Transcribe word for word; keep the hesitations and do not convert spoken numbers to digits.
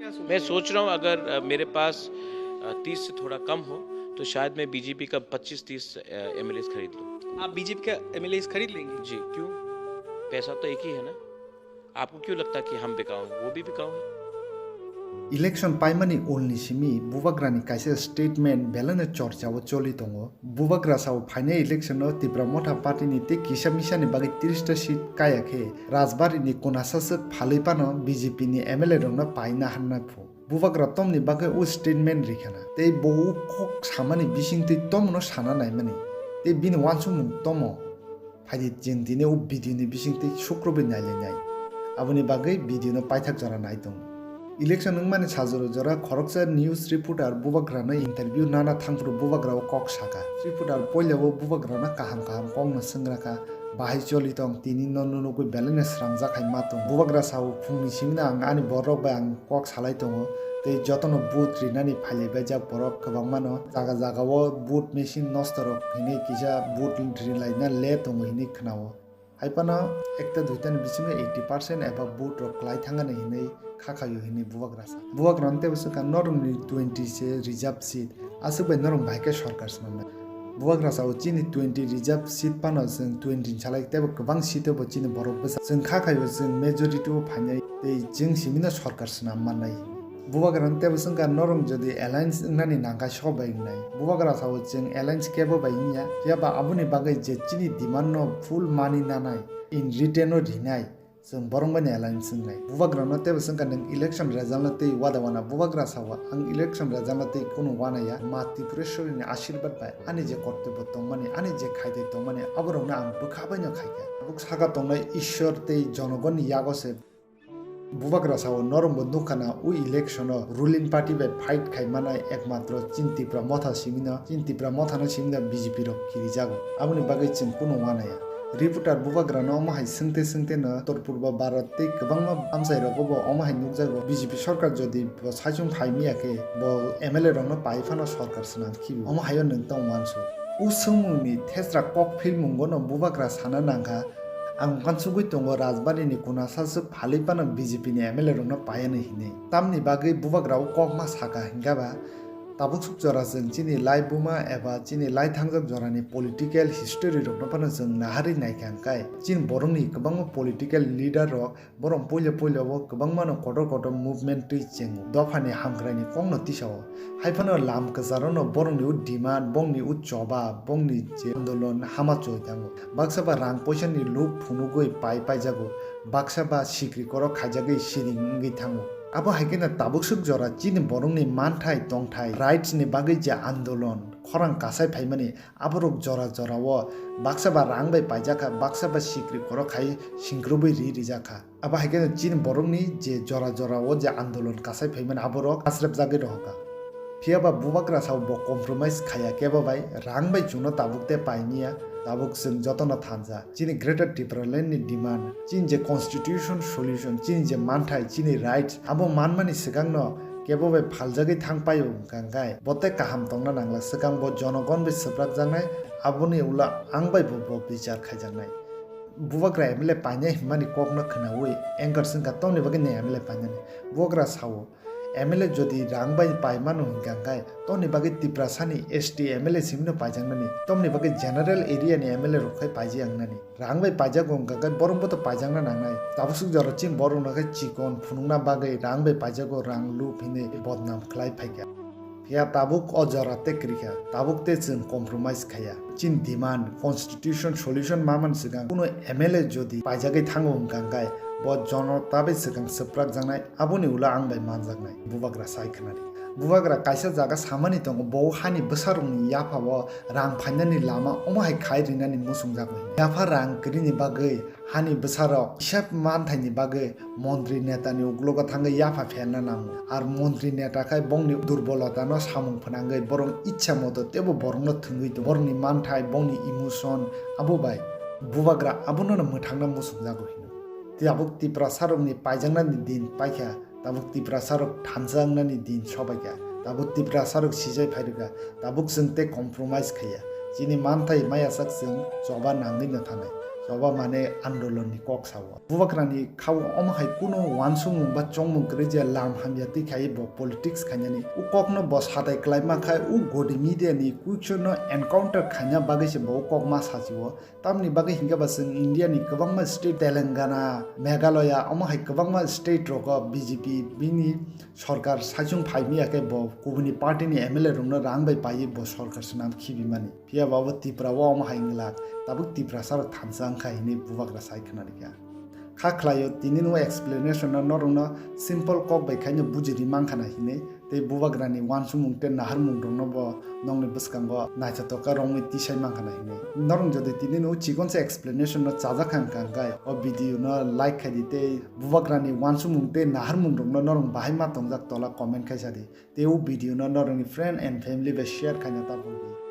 मैं सोच रहा हूँ, अगर अ, मेरे पास तीस से थोड़ा कम हो, तो शायद मैं बीजेपी का पच्चीस तीस एमएलए खरीद लूँ। आप बीजेपी का एमएलए खरीद लेंगे? जी। क्यों? पैसा तो एक ही है ना। आपको क्यों लगता कि हम बिकाऊ हैं? वो भी बिकाऊ हैं। Election paimani ulni simi Bubagrani kaisa statement belai no chorchao choli tongo. Bubagra sao phainai election o Tipra Motha Party ni tei kisa misani bagwi tris ta seat kaya khe Rajbari ni kunasa swk phalwi phano B J P ni M L A rokno paina hanna phu. Bubagra tomni bagwi o statement rikhana tei bo o kok samani bisingtwi tomono sana naimani tei bini uansukmung tomo. Phaidi chwng tini o video ni bisingtwi sukrubwi nailainai. Aboni bagwi video no paithak jora nai tongo. Election wngmani sajoro jora khoroksa news reporter Bubagrano interview nana thangphuru Bubagra o kok saka. Reporter poila o Bubagrano kaham kaham kokno swngrakha, bahai choli tong, tini no nunukwi belai no sramjak hai ma tong. Bubagra sao, phungni simino ang ani borok bai ang kok salai tongo tei jotono vote rinani phailaibaijak borok kwbangmano. Jaga jagao vote machine nosto rok hinwi kisa vote rilaina le tongo hinwi khwnao. Haiphano ekta duita ni bisingo eighty percent eba vote rok kwlai thangani hinwi khakhaio hinwi Bubagra sa. Bubagra no teibo swkha norokni twenty se reserve seat, aswk bai norok bahai khe sorkar swnamnai. Bubagra sao chini twenty reserve seat phano chwng twenty ni salai teibo kwbang seat o bo chini borok bwsa. Chwng khakhaio chwng majority o phainai tei chwng simino sorkar swnam mannai. Bubagra no teibo swngkha norok jodi alliance wngnani nangkha sobai wngnai. Bubagra sao chwng alliance kebo bai wngya, phiya ba aboni bagwi je chini demand no full mani nanai. In return o rinai, chwng borok bai ni alliance wngnai. Bubagra no teibo swngkha nwng election result no tei wada wana. Bubagra sao ang election result no tei kunu wanaya, ma Tripureshwari ni ashirbad bai ani je kortobyo tongmani, ani je khaidai tongmani, aborok no ang bwkha bai no khaikha. Tabuk saka tongnai Ishwar tei jonogon ni yago se. Bubagra sao norokbo nukhana o election o ruling party bai fight khai manai ekmatro chini Tipra Motha simino, chini Tipra Mothano simino B J P rok kirijago. Aboni bagwi chwng kunu wanaya. Reporter Bubagra no omo hai swngte swngte no Uttor Purbo Bharat tei kwbangma amchai rogo bo omo hai nukjago, B J P sorkar jodi bo saichung phai miya khe bo M L A rok no pai phano sorkar swnam khibi. Omo haio nwng tong uansuk. O swngmung ni thesra kok philmungo no Bubagra sana nangkha, ang uansugwi tongo Rajbari ni kunasa swk phalwi phano B J P ni M L A rokno paiya no hinwi. Tamni bagwi Bubagra o kokma saka hinkhe ba, tabuk swk jora chwng chini laibuma eba chini laithangjak jorani political history rokno phano chwng naharwi naikha hwnkhe, chini borokni kwbangma political leader rok borok puila puila o kwbangma no kotor kotor movement twi chengo, dophani hamkrai ni kok no tisa o. Haiphano lam kwcharo no borokni o demand, bongni o choba, bongni je andolon hama choi thango. Baksa ba rang poisa ni luk phunugwi pai paijago, baksa ba sikri korok khaijagwi siring wngwi thango. Abo hai kheno tabuk swk jora chini borokni manthai tongthai rights ni bagwi je andolon khorang kasai phaimani aborok jora jora o baksa ba rang bai paijak kha, baksa ba sikri korok khai singkrubwi ri rijak kha. Abo hai kheno chini borokni je jora jora o je andolon kasai phaimani aborok asrepjagwi rohor kha. Phiya ba Bubagra sao bo compromise khaya kebo bai, rang bai chwngno tabuk tei pai miya, tabuk chwng jotono thansa. Chini Greater Tipraland ni demand, chini je constitution solution, chini je manthai, chini rights, abo manmani swkangno kebo bai phaljagwi thang paio wngkha hwnkhe bo tei kaham tongna nangla, swkang bo jonogon bai swprakjaknai, aboni ulo ang bai bo, bo bichar khaijaknai. Bubagra M L A painai hwnmani kokno khwnaui anchor swngkha, "Tongni bagwi nwng M L A painani?" Bubagra sao, "M L A jodi rang bai pai mano hwnkha hwnkhe tongni bagwi Tiprasani S T M L A simino paijaknani, tongni bagwi general area ni M L A rok khai paijak wngnani? Rang bai paijago hwnkha khe borokbo to paijakna nangnai. Tabuk swk jora chini borokno khe chikon phunukna bagwi rang bai paijago, rang lub hinwi bodnam khlai phaikha. Phiya tabuk o jora tei kwrwikha, tabuk tei chwng compromise khaiya. Chini demand, constitution solution mamani swkang kunu M L A jodi paijagwi thango hwnkha khe bo jonota bai swkang swprakjaknai, aboni ulo ang bai manjaknai," Bubagra sai khwnadi. Bubagra kaisa jaga samani tongo, bo hani bwsarokni yaphao rang phainani lama omo hai khai rinani muchungjago. Yapha rang kwrwini bagwi hani bwsarok hisab manthaini bagwi montri netani uklogo thangwi yapha pherna nango. Ar montri neta khai bongni durbolotano samung phnangwi borok ichha moto teibo borokno thwngwi tongo. Borokni manthai, bongni emotion abo bai Bubagra abono mwthangna muchungjago hino. Tabuk Tiprasarokni paijaknani din paikha. Tabuk Tiprasarok thansa wngnani din sobaikha. Tabuk Tiprasarok sijai phairwkha. Tabuk chwng tei compromise khaiya. Chini manthai maya sak chwng choba nangwi no thanai. Choba mane andolon ni kok sao. Bubagra ni khao omo hai kuno uansukmung ba chongmung kwrwi je lam hamya twi khai bo politics khainani. U kokno bo satai kwlai ma khai u godi media ni kuichon no encounter khaina bagwi se bo u kok ma sachi o. Tamni bagwi hinkhe ba chwng India ni kwbangma state Telangana, Meghalaya omo hai kwbangma state rogo B J P bini sorkar saichung phai miya khe bo kubuni party ni M L A rokno rang bai paiwi bo sorkar swnam khibi mani. Phiya ba bo Tripura o omo hai wng glak, tabuk Tiprasa rok thansa wng kha hinwi bubagra sai khna rikha. Kha khlaio tini no explanation no norok no simple kok bai khaino buji ri man khana hinwi tei bubagra ni uansukmung tei naharmung rok no bo nokni bwskango naithotok khe romwi tisai man khana hinwi. Norok jodi tini no chikon se explanation no chajak kha wng kha hwnkhe o video no like khai di tei bubagra ni uansukmung tei naharmung rok no norok bahai ma tongjak tola comment khai sa di. Tei o video no norokni friend and family bai share khaina ta bangdi.